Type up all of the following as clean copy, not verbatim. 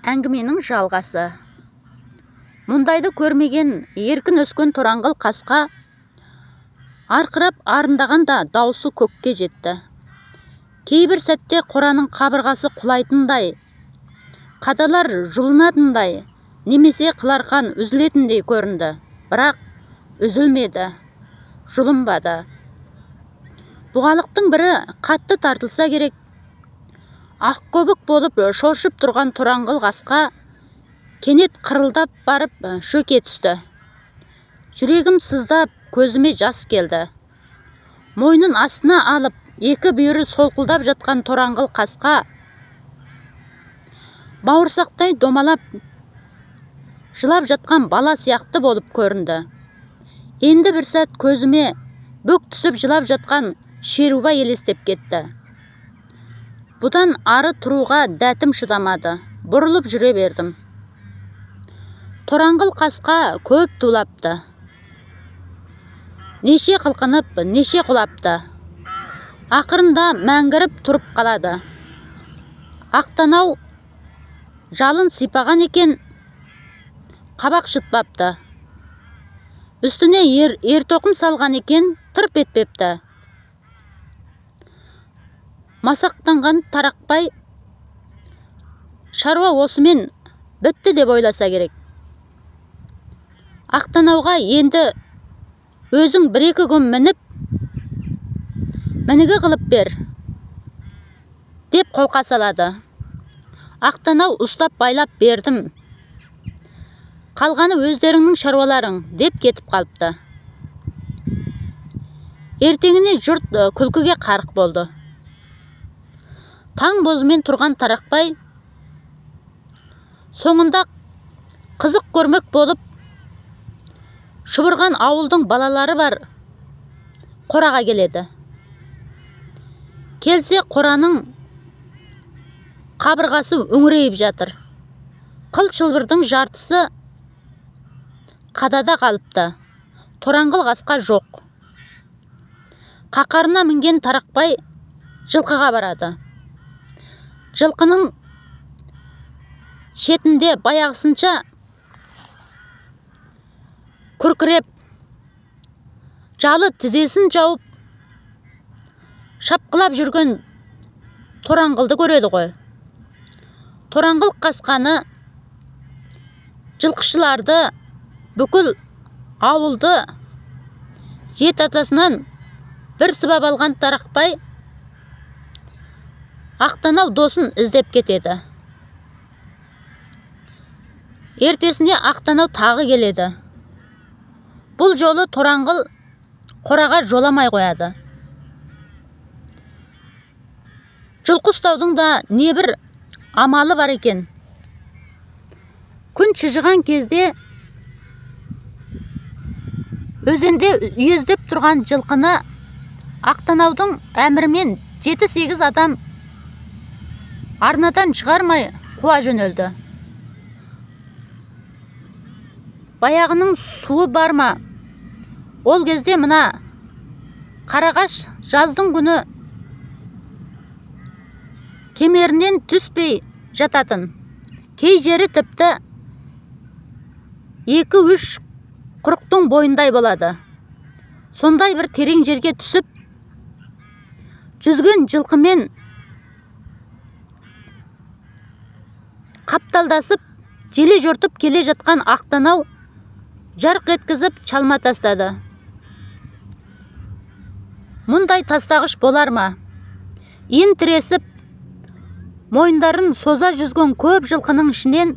Әңгіменің жалғасы. Мұндайды көрмеген еркін өскен тораңғыл қасқа арқырап арындағанда даусы көкке жетті. Кейбір сәтте қораның қабырғасы құлайтындай, қадалар жұлынатындай, немесе қыларқан үзілетіндей көрінді. Бірақ үзілмеді, жұлынбады. Бұғалықтың бірі қатты тартылса керек, ақ көбік болып шоршып тұрған тораңғыл қасқа кенет қырылдап барып шөке түсті. Жүрегім сыздап, көзіме жас келді. Мойнын астына алып, екі бүйірі солқылдап жатқан тораңғыл қасқа бауырсақтай домалап жылап жатқан бала сияқты болып көрінді. Енді бір сәт көзіме бүк түсіп жылап жатқан Шерубай елестеп кетті. Бұдан ары тұруға дәтім шыдамады, бұрылып жүре бердім. Тораңғыл қасқа көп тулапты. Неше қылқынып, неше құлапты. Ақырында мәңгіріп тұрып қалады. Ақтанау жалын сипаған екен, қабақ шытпапты. Үстіне ертоқым салған екен, тырп етпепті. Масақтанған Тарақбай шаруа осымен бітті деп ойласа керек. Ақтанауға енді өзің бір-екі күн мініп, мінігі қылып бер деп қолқа салады. Ақтанау ұстап байлап бердім, қалғаны өздеріңнің шаруаларың деп кетіп қалыпты. Ертеңіне жұрт күлкіге қарық болды. Таң бозымен тұрған Тарақбай соңында қызық көрмек болып шұбырған ауылдың балалары бар қораға келеді. Келсе қораның қабырғасы үңірейіп жатыр. Қыл шылбырдың жартысы қадада қалыпты. Тораңғыл қасқа жоқ. Қақарына мінген Тарақбай жылқыға барады. Жылқының шетінде баяғысынша күркіреп, жалы тізесін жауып, шапқылап жүрген тораңғылды көреді ғой. Тораңғыл қасқаны, жылқышыларды, бүкіл ауылды жет атасынан бір сыбап алған Тарақбай Ақтанау досын іздеп кетеді. Ертесіне Ақтанау тағы келеді. Бұл жолы тораңғыл қораға жоламай қояды. Жылқы ұстаудың да небір амалы бар екен. Күн шыжыған кезде өзенде үйездеп тұрған жылқыны Ақтанаудың әмірімен 7-8 адам арнадан шығармай қуа жөнелді. Баяғының суы бар ма? Ол кезде мына қарағаш жаздың күні кемерінен түспей жататын. Кей жері тіпті 2-3 құрықтың бойындай болады. Сондай бір терең жерге түсіп, жүзген жылқымен қапталдасып, желе жортып келе жатқан Ақтанау жарқ еткізіп чалма тастады. Мұндай тастағыш болар ма? Иін тіресіп, мойындарын соза жүзген көп жылқының ішінен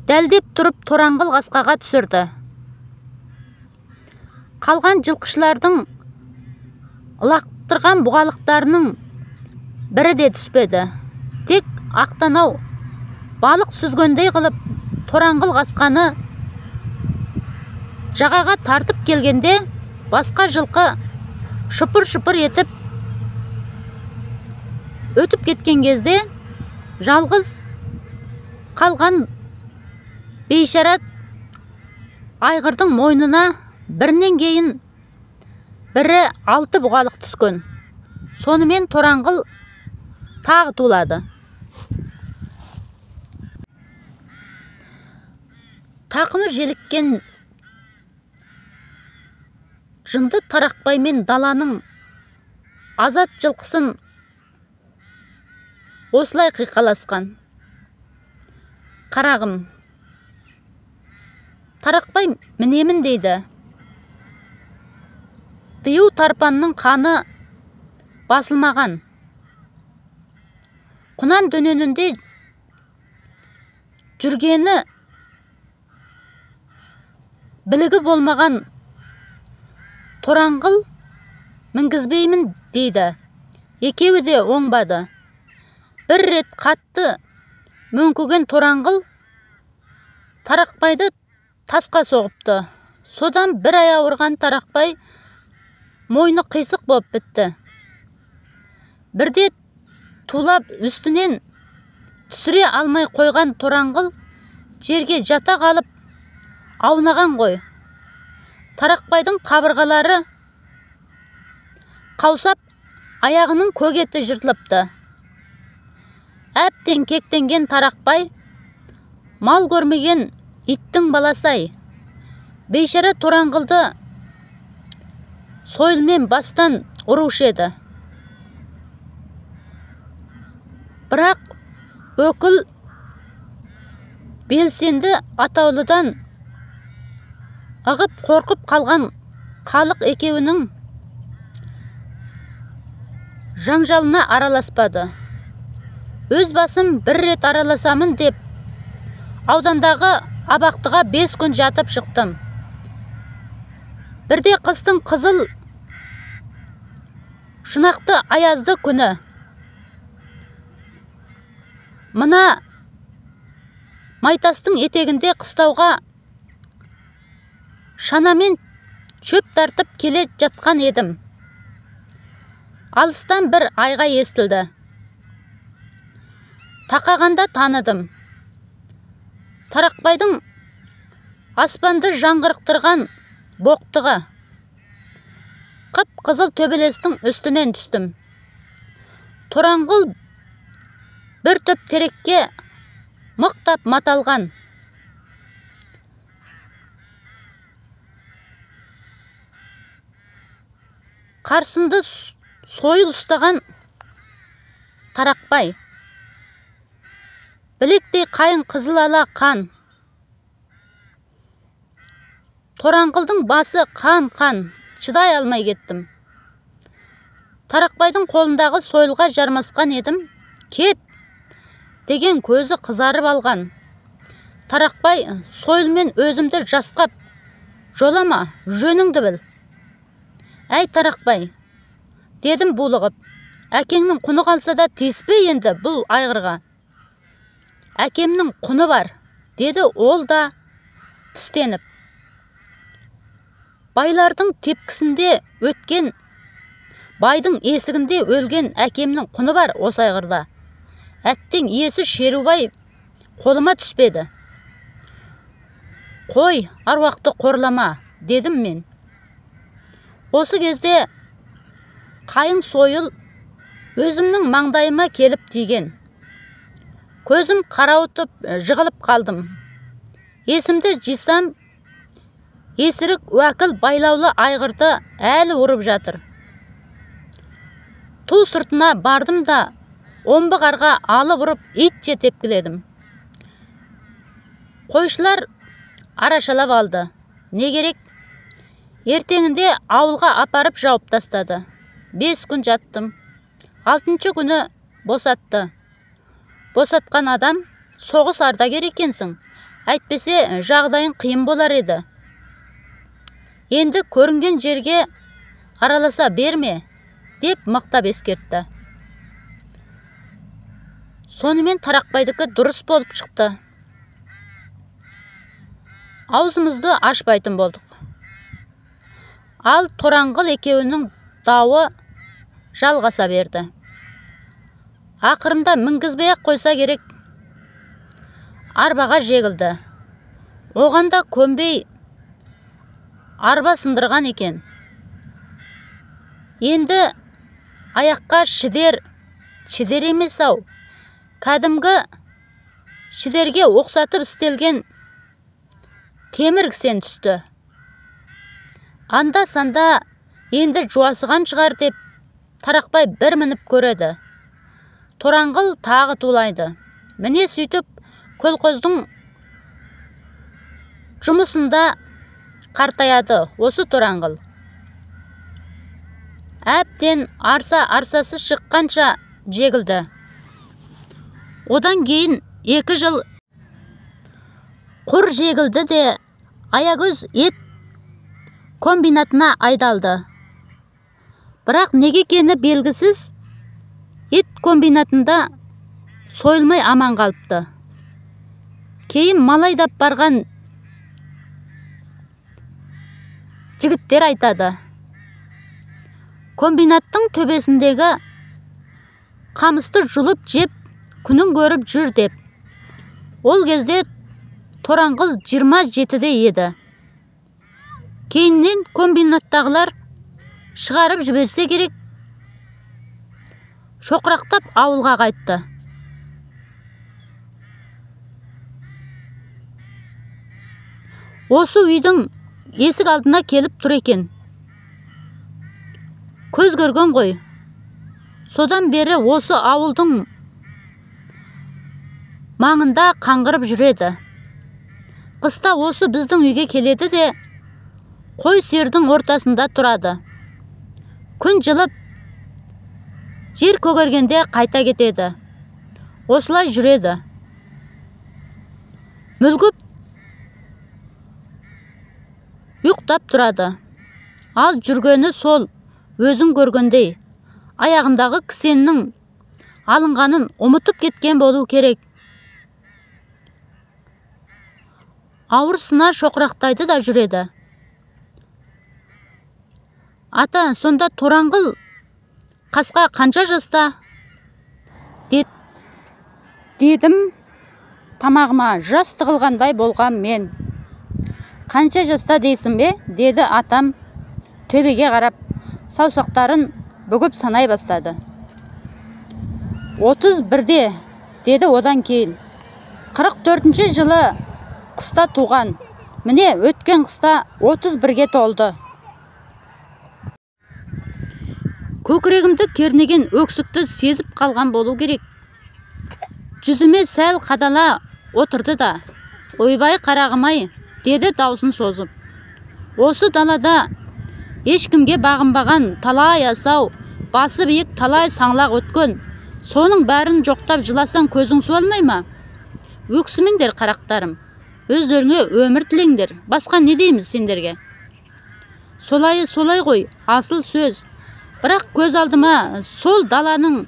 дәлдеп тұрып тораңғыл қасқаға түсірді. Қалған жылқышылардың ылақтырған бұғалықтарының бірі де түспеді. Тек Ақтанау балық сүзгендей қылып тораңғыл қасқаны жағаға тартып келгенде басқа жылқы шұпыр-шұпыр етіп өтіп кеткен кезде жалғыз қалған бейшара айғырдың мойнына бірінен кейін бірі 6 бұғалық түскен. Сонымен тораңғыл тағы тулады. Тақымы желіккен жынды Тарақбай мен даланың азат жылқысын осылай қиқаласқан. Қарағым, Тарақбай мінемін дейді. Дию тарпанның қаны басылмаған. Құнан дөненінде жүргені білігі болмаған тораңғыл мінгізбеймін дейді. Екеуі де оңбады. Бір рет қатты мөңкіген тораңғыл Тарақбайды тасқа соғыпты. Содан бір ай ауырған Тарақбай мойны қисық боп бітті. Бірде тулап үстінен түсіре алмай қойған тораңғыл жерге жата қалып аунаған ғой. Тарақбайдың қабырғалары қаусап, аяғының көк еті жыртылыпты. Әбден кектенген Тарақбай мал көрмеген иттің баласы-ай, бейшара тораңғылды сойылмен бастан ұрушы еді. Бірақ өкіл белсенді атаулыдан ығып қорқып қалған халық екеуінің жаңжалына араласпады. Өз басым бір рет араласамын деп аудандағы абақтыға 5 күн жатып шықтым. Бірде қыстың қызыл шынақты аязды күні мына майтастың етегінде қыстауға шанамен шөп тартып келе жатқан едім. Алыстан бір айғай естілді. Тақағанда таныдым. Тарақбайдың аспанды жаңғырықтырған боқтығы. Қып-қызыл төбелестің үстінен түстім. Тораңғыл бір түп терекке мықтап маталған. Қарсынды сойыл ұстаған Тарақбай. Білектей қайың қызыл ала қан. Тораңғылдың басы қан-қан, шыдай алмай кеттім. Тарақбайдың қолындағы сойылға жармасқан едім, кет деген көзі қызарып алған. Тарақбай сойылмен өзімді жасқап, жолама, жөніңді біл. Әй Тарақбай, дедім булығып, әкеңнің құны қалса да тиіспе енді бұл айғырға. Әкемнің құны бар, деді ол да тістеніп. Байлардың тепкісінде өткен, байдың есігінде өлген әкемнің құны бар осы айғырда. Әттең иесі Шерубай қолыма түспеді. Қой, аруақты қорлама, дедім мен. Осы кезде қайың сойыл өзімнің маңдайыма келіп тиген. Көзім қарауытып жығылып қалдым. Есімді жисам, есірік уәкіл байлаулы айғырды әлі ұрып жатыр. Ту сыртына бардым да, омбы қарға алып ұрып итше тепкіледім. Қойшылар арашалап алды. Не керек? Ертеңінде ауылға апарып жауып тастады. 5 күн жаттым. 6-шы күні босатты. Босатқан адам соғыс ардагер екенсің, әйтпесе жағдайың қиын болар еді. Енді көрінген жерге араласа берме, деп мықтап ескертті. Сонымен Тарақбайдікі дұрыс болып шықты. Аузымызды ашпайтын болдық. Ал тораңғыл екеуінің дауы жалғаса берді. Ақырында мінгізбей-ақ қойса керек, арбаға жегілді. Оған да көнбей арба сындырған екен. Енді аяққа шідер, шідер емес-ау, кәдімгі шідерге ұқсатып істелген Темір кісен түсті. Анда-санда енді жуасыған шығар деп Тарақбай бір мініп көреді. Тораңғыл тағы тулайды. Міне сөйтіп колхоздың жұмысында қартаяды осы тораңғыл. Әбден арса-арсасы шыққанша жегілді. Одан кейін 2 жыл құр жегілді де Аягөз ет комбинатына айдалды. Бірақ неге екені белгісіз, ет комбинатында сойылмай аман қалыпты. Кейін мал айдап барған жігіттер айтады. Комбинаттың төбесіндегі қамысты жұлып жеп, күнін көріп жүр деп. Ол кезде Тораңғыл 27-де еді. Кейіннен комбинаттағылар шығарып жіберсе керек, шоқырақтап ауылға қайтты. Осы үйдің есік алдына келіп тұр екен. Көз көрген ғой. Содан бері осы ауылдың маңында қаңғырып жүреді. Қыста осы біздің үйге келеді де, қой сиырдың ортасында тұрады. Күн жылып, жер көгергенде қайта кетеді. Осылай жүреді. Мүлгіп ұйықтап тұрады. Ал жүргені сол, өзің көргендей, аяғындағы кісеннің алынғанын ұмытып кеткен болу керек. Ауырсына шоқырақтайды да жүреді. Ата, сонда Тораңғыл қасқа қанша жаста? Дедім, тамағыма жас тығылғандай болған мен. Қанша жаста дейсің бе? Деді атам төбеге қарап, саусақтарын бүгіп санай бастады. 31-де, деді одан кейін. 44-ші жылы қыста туған. Міне, өткен қыста 31-ге толды. Көкірегімді кернеген өксікті сезіп қалған болу керек. Жүзіме сәл қадала отырды да, ойбай қарағым-ай, деді даусын созып. Осы далада ешкімге бағынбаған талай асау, басы биік талай саңлақ өткен. Соның бәрін жоқтап жыласаң көзің суалмай ма? Өксімеңдер, қарақтарым. Өздеріңе өмір тілеңдер. Басқа не дейміз сендерге? Солайы солай ғой, асыл сөз. Бірақ көз алдыма сол даланың